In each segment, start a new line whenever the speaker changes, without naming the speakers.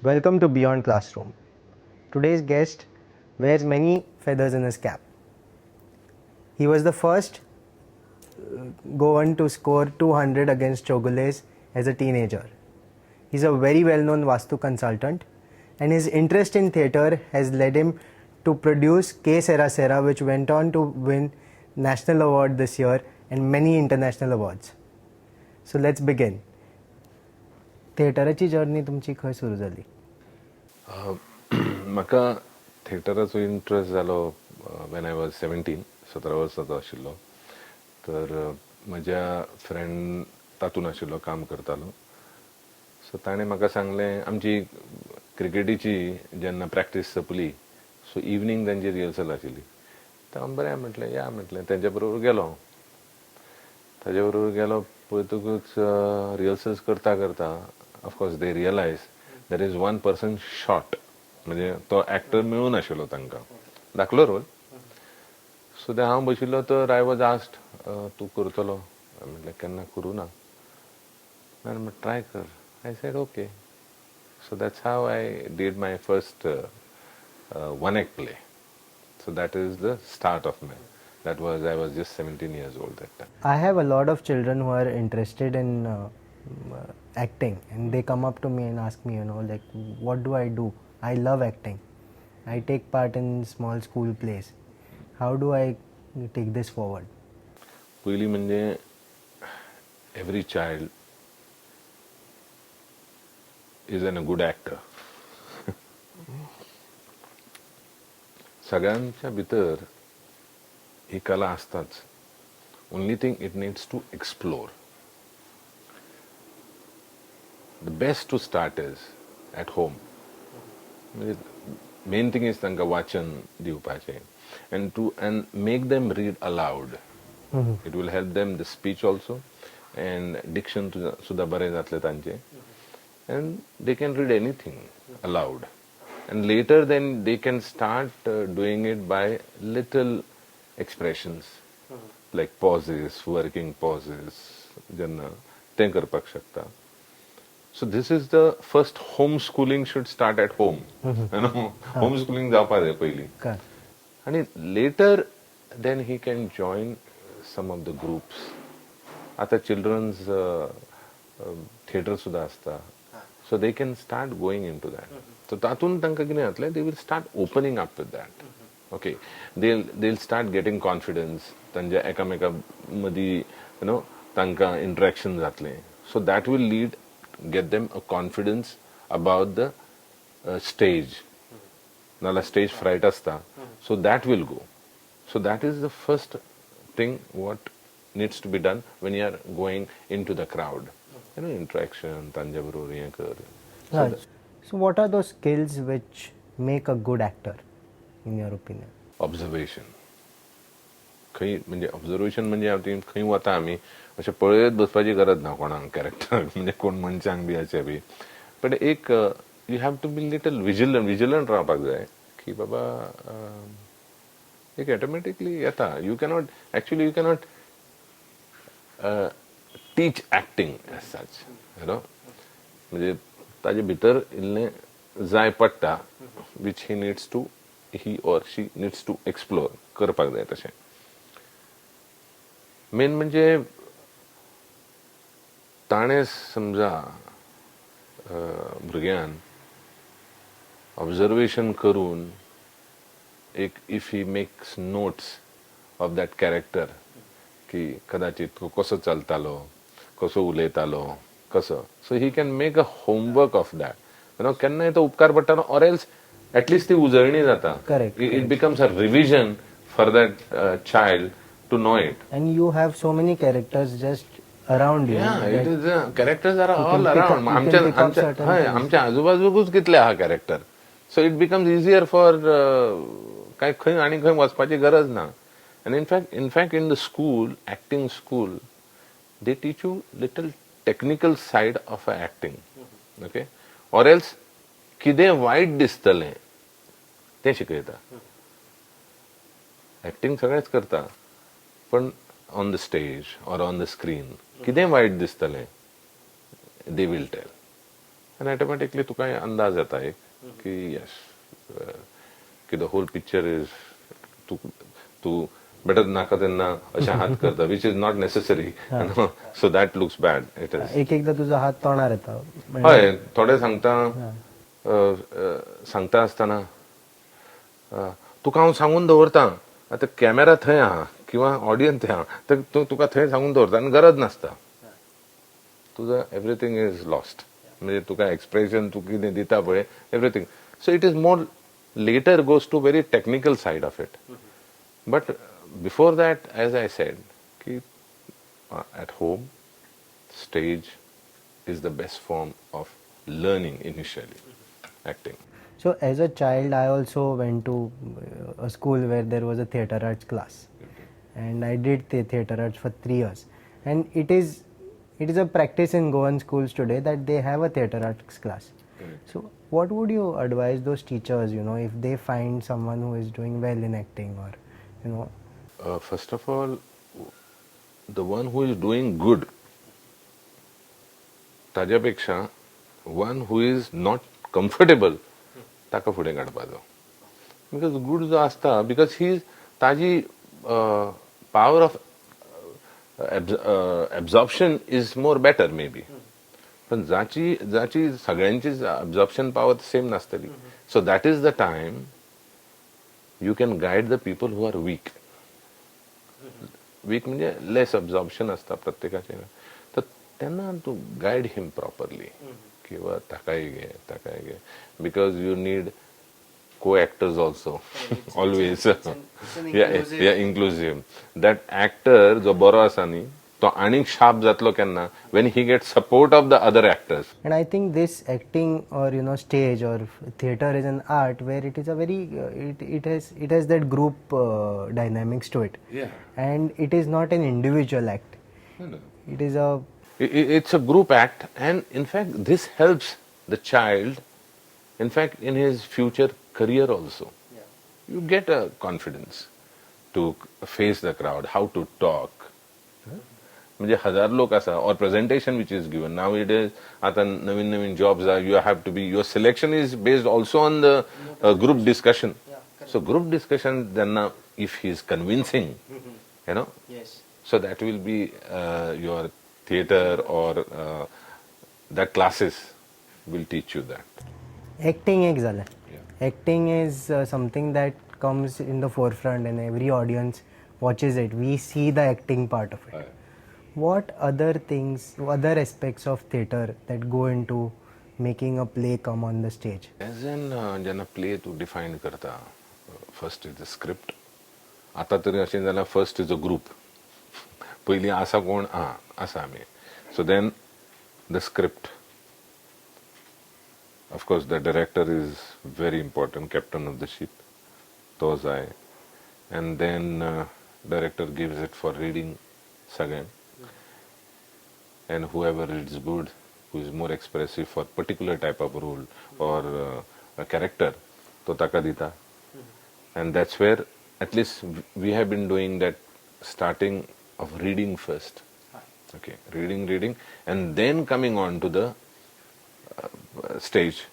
Welcome to Beyond Classroom. Today's guest wears many feathers in his cap. He was the first Goan to score 200 against Chowgules as a teenager. He's a very well-known Vastu consultant, and his interest in theatre has led him to produce K Sera Sera, which went on to win National Award this year and many international awards. So let's begin. थिएटराची journey तुमची खंय सुरू जाली?
म्हाका थिएटराचो interest जालो when I was 17, 17 वर्साचो आशिल्लो. तर म्हज्या फ्रेंड तातूंत आशिल्लो, काम करतालो. सो ताणें म्हाका सांगलें, आमची क्रिकेटीची जेन्ना प्रॅक्टीस सोंपली, सो इवनींग तांची रिहर्सल आशिल्ली. तर हांव बरें म्हटलें, या म्हटलें, तेंच्या बरोबर गेलो. ताजे बरोबर गेलो पळयतकूच रिहर्सल्स करता करता, of course, they realize there is one person short, म्हणजे तो एक्टर मेळूं नाशिल्लो तांकां, धाकलो रोल. सो ते हांव बशिल्लो, तर I was asked, "तूं करतलो?" हांवें म्हटलें, "केन्ना करूं ना." "ट्राय कर." I said, "Okay." So that's how I did my first one act play. So that is the start of my that was I was just 17 years old that time.
I have a lot of children who are interested in acting, and they come up to me and ask me, like, "What do I do? I love acting. I take part in small school plays. How do I take this forward?"
पयलीं म्हणजे every child is an a good actor. सगळ्यांच्या भितर ही कला आसताच. Only thing, it needs to explore. The best to start is at home. म्हणजे main thing is तांकां वाचन दिवपाचें and to and make them read aloud. It will help them the speech also, and diction सुद्दां बरें जातलें तांचें, and they can read anything aloud, and later then they can start doing it by little expressions like pauses, working pauses जेन्ना तें करपाक शकता. So this is the first, home schooling should start at home. Home schooling जावपा जाय पयलीं.
कळ्ळें.
आणि later then he can join some of the groups. आता चिल्ड्रन्स थिएटर सुद्दां आसता, so they can start going into that. So तातूंत तांकां कितें जातलें, they will start opening up with that. Okay, they start getting confidence. तांच्या एकामेका मदीं you know तांकां इंट्रॅक्शन जातलें. So that will lead get them a confidence about the stage. नाल्यार स्टेज फ्रायट आसता, so that will go. So that is the first thing what needs to be done when you are going into the crowd, interaction तांच्या बरोबर हें कर.
So, what are those skills which make a good actor, in your opinion?
Observation. खंय म्हणजे observation म्हणजे आमी खंय वता, आमी अशें पळयत बसपाची गरज ना कोणाक कॅरेक्टर, म्हणजे कोण मनशांक बी अशें बी, बट एक you have to be little vigilant. Vigilant रावपाक जाय की बाबा एक ऑटोमॅटिकली येता. You cannot actually you cannot teach acting as such you know. म्हणजे ताजे भितर इल्लें जाय पडटा, which he needs to he or she needs to explore करपाक जाय तशें. मेन म्हणजे ताणें समजा भुरग्यान ऑब्जर्वेशन करून एक if he makes notes of that character की कदाचित तो कसो चलतालो, कसो उलयतालो, कसो, so he can make a homework of that. केन्नाय तो उपकार पडटा, ऑर एल्स एटलिस्ट ती उजळणी जाता. It becomes a revision for that child to know it.
And you have so many characters just around you.
Yeah, it is, characters are
can
all
pick up-
around.
You can
आमच्या
pick up
आमच्या
certain
हय
things.
आमच्या आजूबाजूकूच कितले आहा character, so it becomes easier for काय खंय आनी खंय वचपाची गरज ना. आनी in fact in the school, acting school, they teach you little technical side of acting, okay, or else कितें वायट दिसतलें तें शिकयता. एक्टींग सगळेच करता, पण on the stage or on the screen कितें वायट दिसतलें, they will tell. आनी ऑटोमॅटिकली तुका अंदाज येता एक की येस, की the whole picture is तूं तूं बेटर नाका तेन्ना अशें हात करता, which is not necessary, so that looks bad, it is.
एक एकदा तुजो हात तोंडार येता.
हय, थोडे सांगता सांगता आसतना, तुका हांव सांगून दवरता, आतां कॅमेरा थंय आहा किंवा ऑडियन्स थंय आहा, तर तूं तुका थंय सांगून दवरता आनी गरज नासता. तुजो एवरीथींग is lost, म्हणजे तुका एक्सप्रेशन तूं कितें दिता पळय, everything. So it is more later goes to very technical side of it, but before that, as I said की at home, stage is the best form of learning initially acting.
So as a child, I also went to a school where there was a theatre arts class, and I did the theatre arts for 3 years. And it is a practice in Goan schools today that they have a theatre arts class. So what would you advise those teachers? If they find someone who is doing well in acting, or
First of all, the one who is doing good, ताज्या पेक्षा one who is not comfortable, ताका फुडें काडपाचो, because good जो आसता, because ही ताजी power of absorption is more better maybe, पण जाची जाची सगळ्यांची अब्झॉर्प्शन पॉवर सेम नासतली. So that is the time you can guide the people who are weak. Weak म्हणजे लेस अब्झॉर्प्शन आसता प्रत्येकाचें, तर तेन्ना तूं गायड हिम प्रॉपरली किंवा ताकाय घे, ताकाय घे, because you need co-actors also always. Yeah, inclusive. That actor जो बरो आसा न्ही, तो आनीक शार्प जातलो केन्ना? When he get support of the other actors.
And I think this acting or stage or theater is an art where it is a very it has that group dynamics to it, and it is not an individual act. It is a
It's a group act, and in fact this helps the child, in fact, in his future career also. You get a confidence to face the crowd, how to talk. म्हणजे हजार लोक आसा or presentation which is given now, it is आतां नवीन नवीन jobs are, you have to be, your selection is based also on the group discussion. So group discussion जेन्ना, if he is convincing, so that will be your theater or that classes will teach you that.
Acting एक झालं. Acting is something that comes in the forefront and every audience watches it. We see the acting part of it. What other things, other aspects of theater that go into making a play come on the stage?
As an जेन्ना play तूं define करता, first is the script. आतां तरी अशें जाल्यार first is a group. पयलीं आसा कोण, आं आसा आमी. So then the script, of course. The director is very important, captain of the ship तो जाय, and then director gives it for reading सगळ्यांक, and whoever is good, who is more expressive for particular type of role or a character, तो ताका दिता. And that's where at least we have been doing that, starting of reading first, okay, reading, reading, and then coming on to the stage,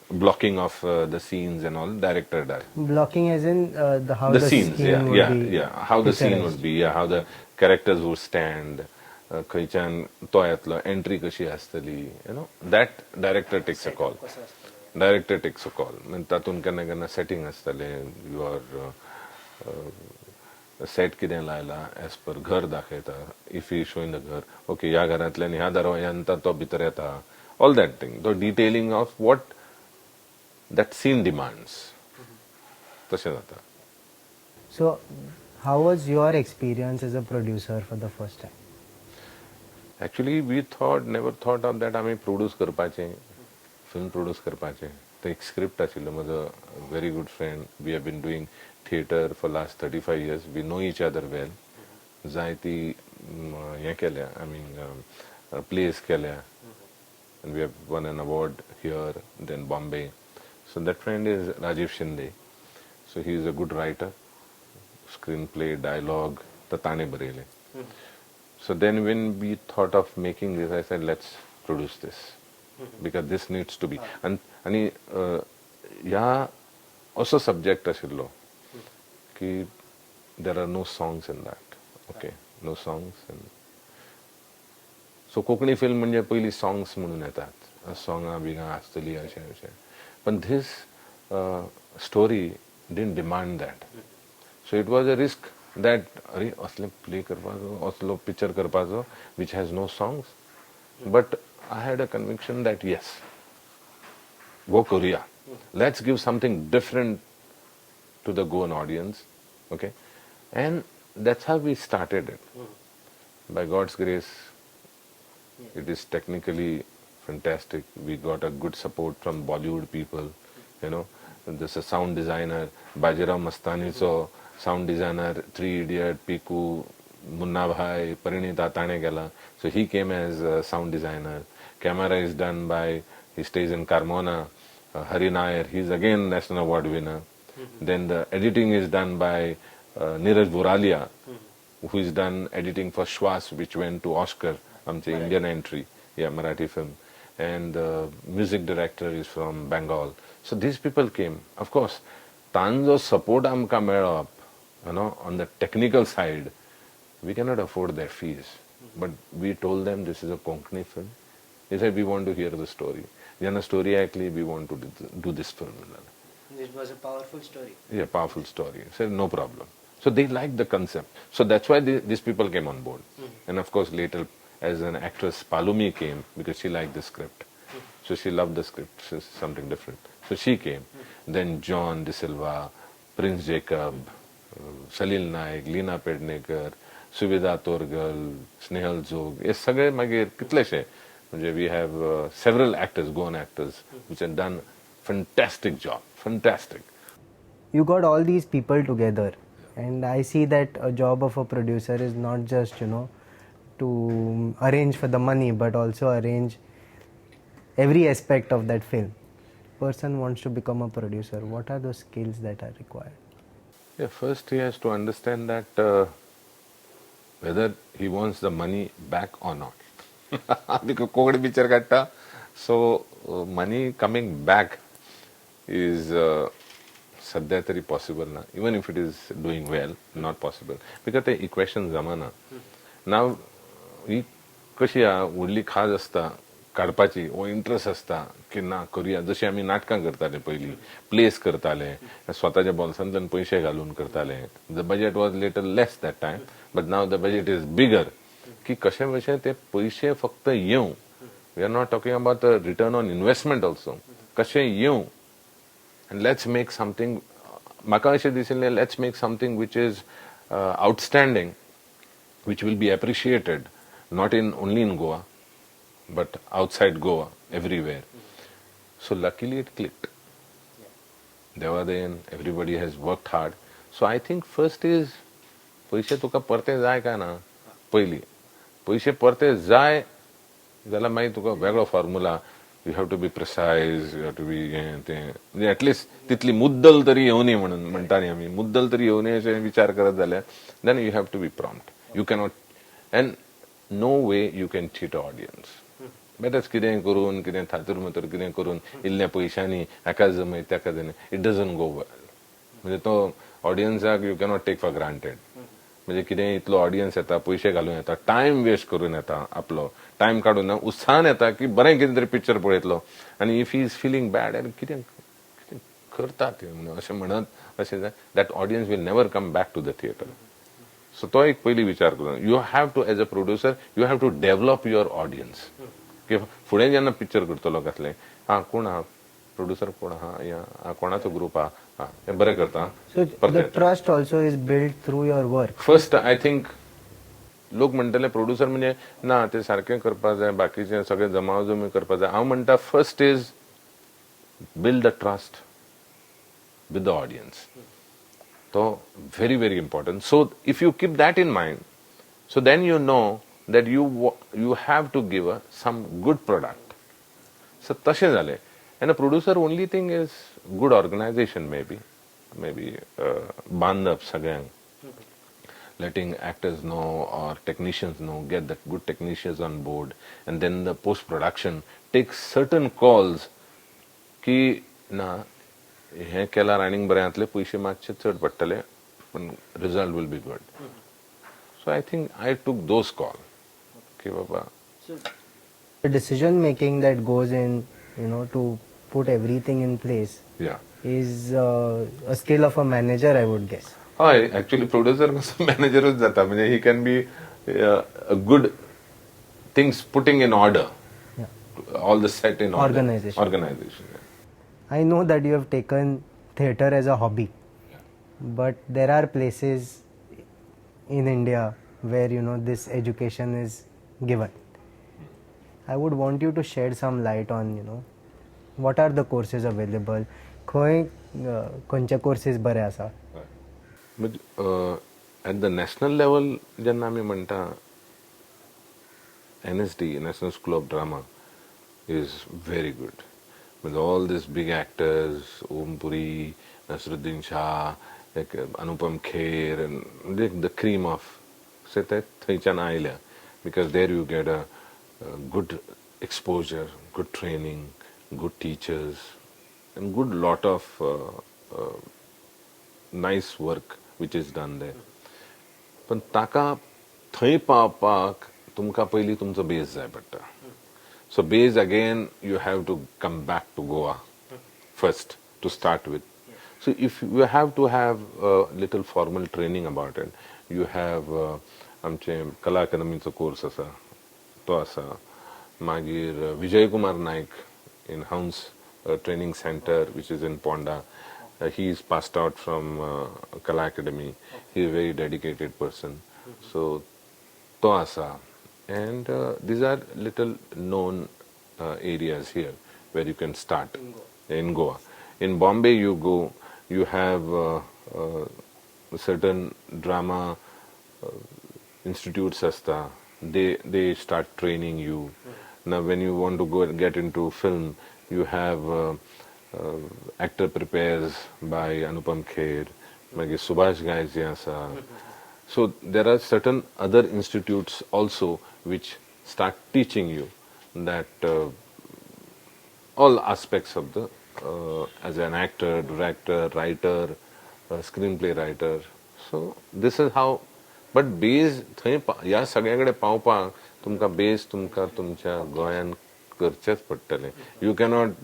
blocking of the scenes and all, director does.
Blocking as in the how
the,
the
scenes,
scene
yeah,
would be
yeah, how the scene
picturized.
Would be, yeah, how the characters would stand, खंयच्यान तो येतलो, entry कशी आसतली, that director takes a call. Director takes a call. तातूंत केन्ना केन्ना setting आसतलें, your set कितें लायला, एज पर घर दाखयता. If he showing the घर, ओके, ह्या घरांतल्यान ह्या दरवाज्यान तो भितर येता, ऑल that thing, तो detailing of what that scene demands, तशें जाता.
So, how was your experience as a producer for the first time?
Actually, we thought, never thought of that आमी प्रोड्यूस करपाचें, फिल्म प्रोड्यूस करपाचें. तो एक script आशिल्लो. म्हजो very good friend, we have been doing theatre for last 35 years, we know each other well. जायती हें केल्या, I mean place केल्या, and we have won an award here, then Bombay. So that friend is Rajiv Shinde. So he is a good writer, screenplay, dialogue, तर ताणें बरयलें. So then when we thought of making this, I said, "Let's produce this." because this needs to be. आनी ह्या असो subject आशिल्लो की there are no songs in that, okay? No songs. And so Konkani film म्हणजे पयलीं songs म्हणून येतात, सॉंगां बिगां आसतली अशें अशें, पण this story didn't demand that. So it was a risk that अरे, असलें प्ले करपाचो, असलो पिक्चर करपाचो which has no songs. But I had a conviction that yes, go करूया, let's give something different to the Goan audience, okay? And that's how we started it. By God's grace, it is technically fantastic. We got a good support from Bollywood people. There's a sound designer, Bajirao Mastani, so sound designer, Three Idiot, Piku, Munna Bhai, Parinita ताणें केला. So he came as a sound designer. Camera is done by, he stays in Carmona, Hari Nair, he's again National Award winner. Then the editing is done by Neeraj Voralia, who is done editing for Shwas, which went to Oscar, आमचे Indian entry, yeah, Marathi film. And the music director is from Bengal. So these people came. Of course, तांचो support आमकां मेळप, on the technical side, we cannot afford their fees. But we told them this is a Konkani film. They said, "We want to hear the story." जेन्ना story आयकली, "We want to do this film."
It was a powerful story.
Yeah, powerful story. Said, "No problem." So they liked the concept. So that's why these people came on board. And of course, later, as an actress, Palumi came because she liked the script. So she loved the script, so something different. So she came. Then John De Silva, Prince Jacob, Salil Naik, Leena Pednekar, Suvidha Torgal, Snehal Jog, हे सगळे मागीर कितलेशे, म्हणजे we have several actors, Goan actors, which have done fantastic job, fantastic.
You got all these people together, and I see that a job of a producer is not just to arrange for the money, but also arrange every aspect of that film. Person wants to become a producer, what are those skills that are required?
Yeah, first he has to understand that whether he wants the money back or not. Because Konkani picture काडटा, so money coming back is सध्या तरी possible ना. Even if it is doing well, not possible, because ते equation जमाना ना. ही कशी आहा, व्हडली खाज आसता काडपाची, हो इंट्रस्ट आसता की ना, करुया. जशी आमी नाटकां करताले पयलीं, प्लेस करताले, स्वताच्या बोल्सांतल्यान पयशे घालून करताले. The budget was little less that time, but now the budget is bigger, की कशें कशें ते पयशे फक्त येवं. We are not talking about the return on investment also. कशें येवं and let's make something. म्हाका अशें दिशिल्लें, let's make something which is outstanding, which will be appreciated not in only in Goa but outside Goa, everywhere. So luckily it clicked. देवा दयेन, everybody has worked hard. So I think first is पयशे तुका परते जाय काय ना पयली. पयशे परते जाय जाल्यार मागीर तुका वेगळो formula, you have to be precise, you have to be हें तें, म्हणजे एटलिस्ट तितली मुद्दल तरी येवनी म्हणून म्हणटा न्ही आमी, मुद्दल तरी येवनी अशें विचार करत जाल्यार then you have to be prompt. You cannot and no way you can cheat audience. बेटेच कितें करून, कितें थातूर मातूर कितें करून, इल्ल्या पयशांनी हाका जमय, ताका जमय, it doesn't go well. म्हणजे तो ऑडियन्साक you cannot take for granted. म्हणजे कितें इतलो ऑडियन्स येता, पयशे घालून येता, टायम वेस्ट करून येता, आपलो टायम काडून उत्साहान येता की बरें कितें तरी पिक्चर पळयतलो, आनी if he is feeling bad, आनी कितें कितें करता ते म्हणून अशें म्हणत अशें, that audience will never come back to the theatre. So तो एक पयली विचार करून, you have to, as a producer, you have to develop your audience, की फुडें जेन्ना पिक्चर करतलो कसलें, हा कोण आहा प्रोड्युसर, कोण आहा, या कोणाचो ग्रुप आहा, हा हे बरें करता.
So the trust also is built through your work.
First I think लोक म्हणटले प्रोड्युसर म्हणजे ना, ते सारकें करपाक जाय, बाकीचें सगळें जमावजमी करपाक जाय. हांव म्हणटा, first is build the trust with the audience. तो very very important. So if you keep that in mind, so then you know that you have to give a some good product. So तशें जालें. And a producer, only thing is good organization, maybe बांदप सगळ्यांक. letting actors know or technicians know, get the good technicians on board, and then the post production takes certain calls की ना, हें केल्यार आनीक बरें जातलें, पयशे मातशे चड पडटले पण result will be good. So I think I took those call की बाबा.
The decision making that goes in to put everything in place is a skill of a manager, I would guess.
हय, actually producer कसो मॅनेजरूच जाता. म्हणजे he can be a good things putting in order, all the set in
Organization.
Organisation.
I know that you have taken theatre as a hobby, but there are places in India where this education is given. I would want you to shed some light on what are the courses available, खंय खंयचे courses बरे आसा.
म्हणजे eight the national level जेन्ना आमी म्हणटा, NSD, National School of Drama, is very good. म्हणजे all these big actors, Om Puri, Naseeruddin Shah, like Anupam Kher, म्हणजे the cream of से ते थंयच्यान आयल्या, because there you get a good exposure, good training, good teachers and good lot of nice work which is done there. पण ताका थंय पावपाक तुमकां पयलीं तुमचो बेज जाय पडटा. So base again, you have to come back to Goa first to start with. So if you have to have little formal training about it, you have आमचे कला अकादमीचो कोर्स आसा, तो आसा. मागीर Vijay Kumar Nayak in Hans Training Center, which is in Ponda. He is passed out from Kala Academy. He is a very dedicated person. So, तो आसा. And these are little known areas here where you can start in Goa. In Bombay, you go, you have certain drama institutes आसता. They start training you. Now, when you want to go and get into film, you have Actor Prepares by Anupam Kher, मागीर सुभाष घाय जे आसा. So there are certain other institutes also which start teaching you that all aspects of the as an actor, director, writer, screenplay writer. So this is how. But base थंय ह्या सगळ्या कडेन पावपाक तुमकां बेज तुमकां तुमच्या गोंयान करचेच पडटलें. You cannot,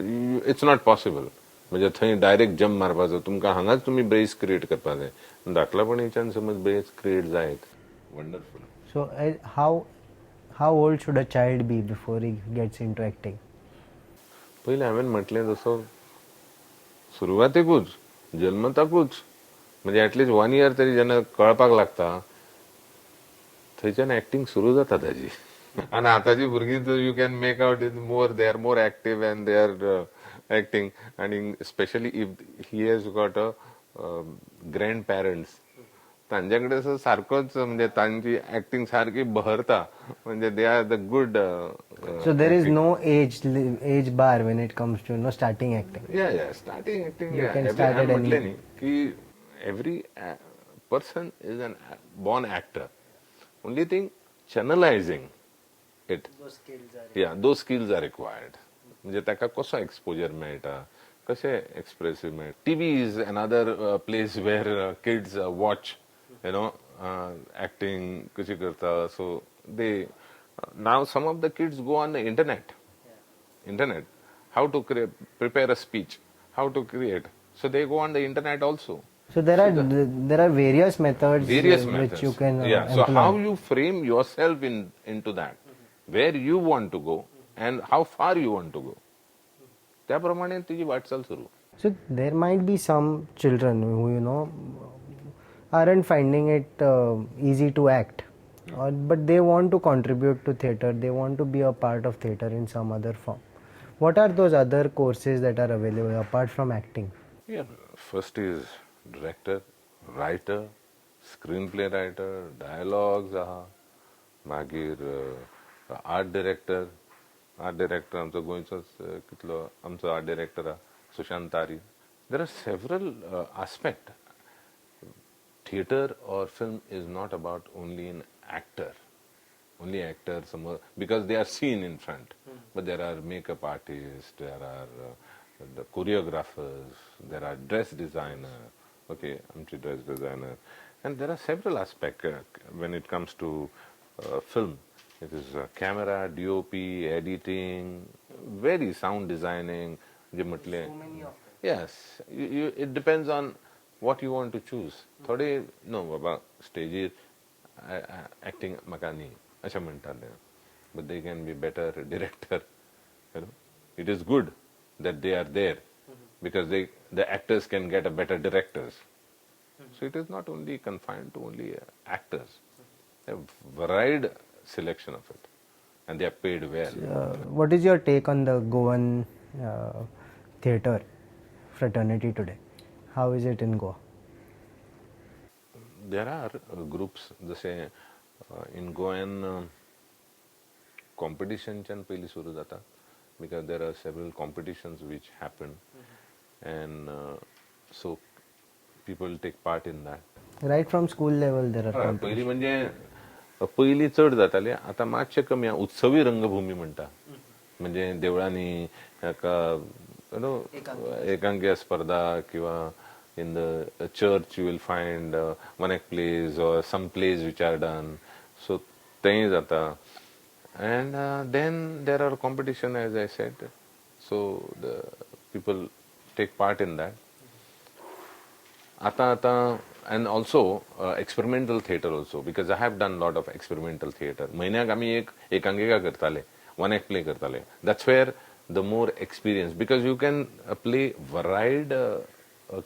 it's not possible. म्हणजे थंय डायरेक्ट जम्प मारपाचो, तुमकां हांगाच तुमी बेज क्रिएट करपाक जाय. धाकलापणीच्यान समज बेज क्रिएट जायत, wonderful.
So how old should a child be before he gets into acting?
पयलीं हांवें म्हटलें तसो, सुरवातेकूच, जल्मताकूच, म्हणजे एटलिस्ट वन इयर तरी जेन्ना कळपाक लागता, थंयच्यान एक्टींग सुरू जाता ताजी. आनी आतांची भुरगीं तर you can make out is more, they are more active and they are acting. आनी specially if he has got a grandparents, तांचे कडेन सारकोच, म्हणजे तांची एक्टींग सारकी बहरता. म्हणजे they are the good.
So there is no age bar when it comes to starting acting.
Yeah, starting acting.
You can start at any-
म्हटलें न्ही की every person is an born actor. Only thing, channelizing it. Yeah, those skills are required. म्हणजे ताका कसो exposure मेळटा, कशें expressive मेळटा. TV is another place where kids watch acting कशी करता. So they now, some of the kids go on the internet, how to prepare a speech, how to create. So they go on the internet also.
So there are various methods
Various
which
methods.
You can
Yeah. So
employ.
How you frame yourself in into that, where you want to go and how far you want to go, त्याप्रमाणे तुझी वाटचाल सुरू.
So there might be some children who aren't finding it easy to act, but they want to contribute to theatre. They want to be a part of theatre in some other form. What are those other courses that are available apart from acting?
Yeah. First is director, writer, screenplay writer, dialogues आहा. मागीर art director. Art director आमचो गोंयचोच कितलो आमचो art director आहा, सुशांत तारी. There are several aspect. Theatre or film is not about only an actor, only actor समोर, because they are seen in front, but there are makeup artist, there are the choreographers, there are dress designer, okay, आमची dress designer, and there are several aspect when it comes to film. It is camera, DOP, editing, very sound designing, जे म्हटले. Yes, it depends on what you want to choose. थोडे no बाबा स्टेजीर acting म्हाका न्ही अशें म्हणटाले, but they can be better director. It is good that they are there because the actors can get a better directors. So it is not only confined to only actors. They have varied selection of it and they are paid well.
What is your take on the Goan theatre fraternity today? How is it in Goa?
There are groups, जशे in Goan competitionच्यान पयलीं सुरू जाता, because there are several competitions which happen, and so people take part in that.
Right from school level there are competitions.
पयलीं म्हणजे पयलीं चड जाताले, आतां मातशें कमी आहा. उत्सवी रंगभूमी म्हणटा, म्हणजे देवळांनी हाका you know एकांकी स्पर्धा, किंवा in the church you will find one act plays or some plays which are done, so तेंय जाता. And then there are competition, as I said, so the people take part in that. आतां आतां and also experimental theatre also, because I have done lot of experimental theatre. म्हयन्याक आमी एक एकांकिका करताले, one act play करताले. That's where the more experience, because you can play varied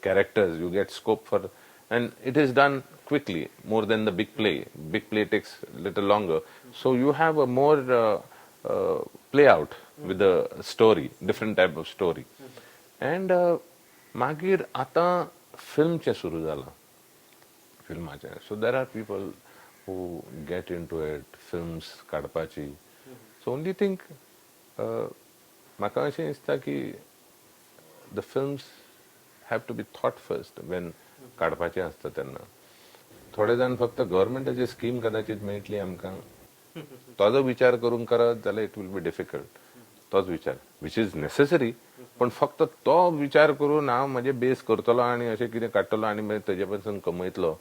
characters, you get scope for, and it is done quickly more than the big play. Big play takes little longer, so you have a more play out with the story, different type of story. And मागीर आतां फिल्मचें सुरू जालां, फिल्माचें. So there are people who get into it, films काडपाची. So only thing म्हाका अशें दिसता की the films have to be thought first when काडपाचें आसता तेन्ना. थोडे जाण फक्त गव्हर्मेंटाची स्कीम कदाचित मेळटली आमकां, तोजो विचार करून करत जाल्यार it will be difficult. तोच विचार which is necessary, पण फक्त तो विचार करून हांव म्हजे बेस करतलो आनी अशें कितें काडटलो आनी मागीर तेजे पासून कमयतलो,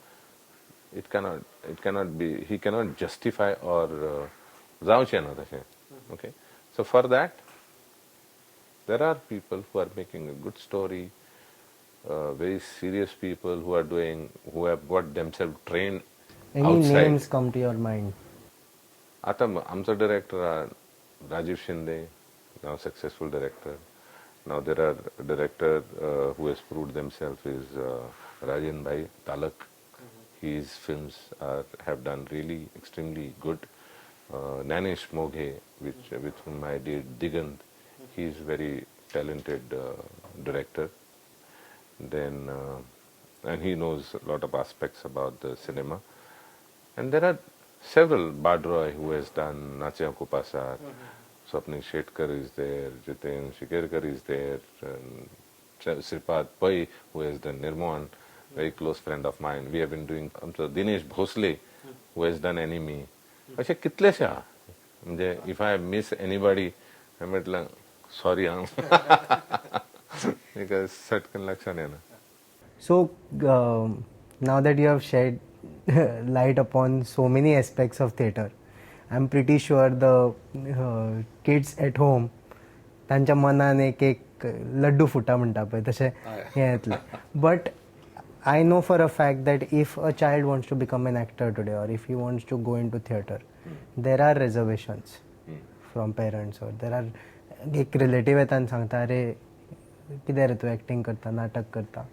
it cannot be, he cannot justify or जावचें ना तशें. Okay, so for that there are people who are making a good story, very serious people who are doing, who have got themselves trained.
Any
outside.
Names come to your mind?
आतां आमचो director Rajiv Shinde, now successful director. Now there are director who has proved themselves is Rajan Bhai Talak. His films have done really extremely good. Nanesh Moghe, which with whom I did Digant, he is very talented director. Then and he knows a lot of aspects about the cinema. And there are several, Badroy who has done Nachya Kupasar, Swapnil Shetkar is there, Jiten Shikerkar is there, and Sripad Pai who has done Nirmohan, very close friend of mine. We have been doing Dinesh Bhosle who has done Enemy. अशे कितलेशे आहा, म्हणजे if I miss anybody हांवें म्हटलं sorry हांव because सटकन लक्षात येना.
So now that you have shed light upon so many aspects of theatre, I am pretty sure the kids at home तांच्या मनान एक एक लड्डू फुटा म्हणटा पळय तशें हें येतलें. But I know for a fact that if a child wants to become an actor today or if he wants to go into theatre, there are reservations from parents or there are एक relative येता आनी सांगता, अरे कितें रे तूं acting करता, नाटक करता.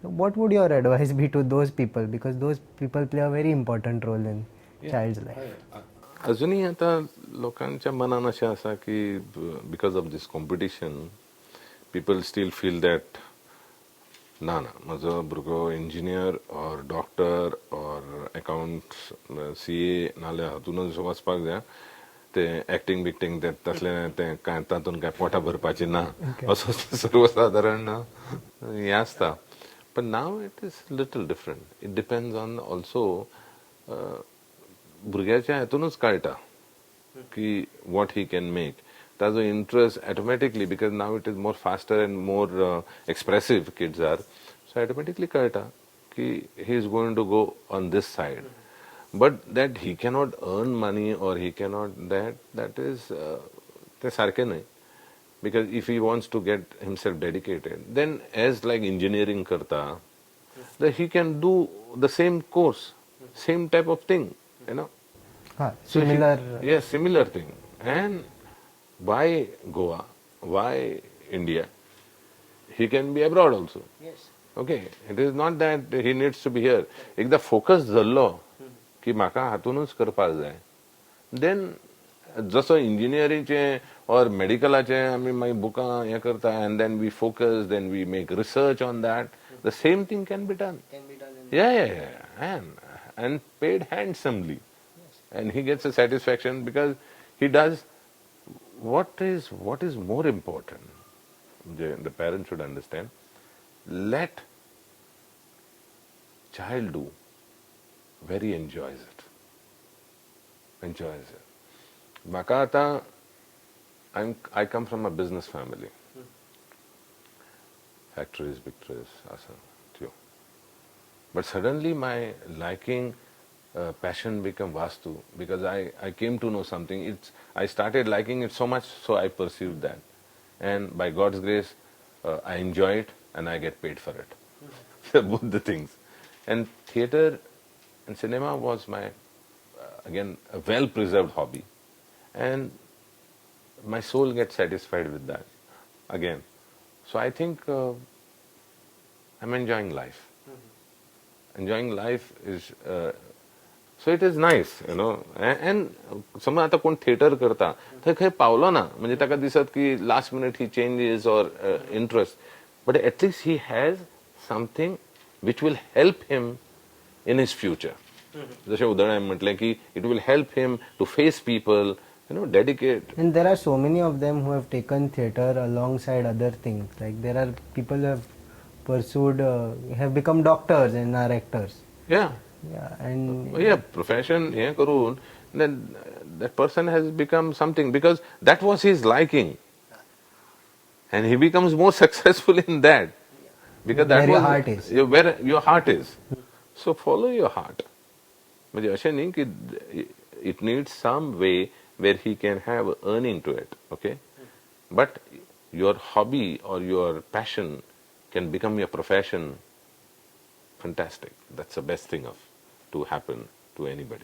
What would your advice be to those people, because those people play a very important role in child's life?
अजुनूय आतां लोकांच्या मनान अशें आसा की because of this competition people still feel that ना ना म्हजो भुरगो engineer or doctor or account CA नाल्यार हातूनच वचपाक जाय, ते एक्टींग बिक्टींग ते तसलें तें कांय तातूंत कांय पोटां भरपाचें ना, असो सर्वसादारण हें आसता. But now it is little different. It depends on also भुरग्याच्या हातूनच कळटा की what he can make, ताजो interest automatically, because now it is more faster and more expressive kids are, so automatically कळटा की he is going to go on this side. But that he cannot earn money or he cannot that that is तें सारकें न्हय, because if he wants to get himself dedicated, then as like engineering करता, then he can do the same course, same type of thing.
हा.
So
similar.
Yes, similar thing. And why Goa? Why India? He can be abroad also. Okay, it is not that he needs to be here. एकदा focus धरलो की म्हाका हातूनच करपाक जाय, then जसो इंजिनियरींगचे or मेडिकलाचे आमी मागीर बुकां हें करता and then we focus, then we make research on that, the same thing can be done. Yeah. And paid handsomely. And he gets a satisfaction because he does what is more important. The parent should understand. Let child do where he enjoys it. Enjoys it. म्हाका आतां I come from a business family. Factories, बिक्टरीज आसा त्यो. But suddenly my liking, passion become Vastu because I came to know something. I started liking it so much, so I pursued that. And by God's grace, I enjoy it and I get paid for it. So both the things. And theatre and cinema was my, again, a well-preserved hobby. And my soul gets satisfied with that again. So I think I'm enjoying life. Enjoying life is so it is nice. And समज आतां कोण theatre करता थंय खंय पावलो ना, म्हणजे ताका दिसत की last minute he changes or interest, but at least he has something which will help him in his future. जशें उदाहरण हांवें म्हटलें की it will help him to face people, dedicate.
And there are so many of them who have taken theatre alongside other things. Like there are people who have pursued, have become doctors and are actors. Yeah, and
Yeah, profession हें करून then that person has become something because that was his liking. And he becomes more successful in that. Because that
Where your
was
heart is.
Yeah, where your heart is. So follow your heart. म्हणजे अशें न्ही की it needs some way where he can have earning to it, okay? But your hobby or your passion can become your profession. Fantastic. That's the best thing of to happen to anybody.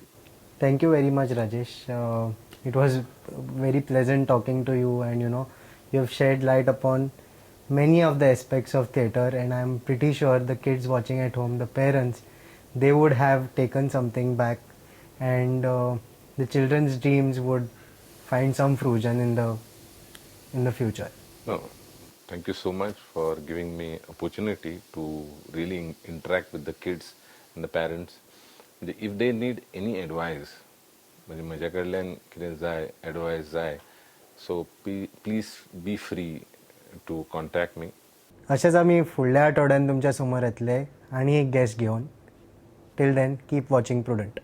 Thank you very much, Rajesh. It was very pleasant talking to you, and you have shed light upon many of the aspects of theatre, and I'm pretty sure the kids watching at home, the parents, they would have taken something back, and the children's dreams would find some fruition in the future.
No, thank you so much for giving me opportunity to really interact with the kids and the parents. If they need any advice, म्हणजे म्हज्या कडल्यान कितें जाय, advice जाय, so please be free to contact me.
अशेंच आमी फुडल्या आठवड्यान तुमच्या समोर येतले आनी एक गेस्ट घेवन. Till then, keep watching Prudent.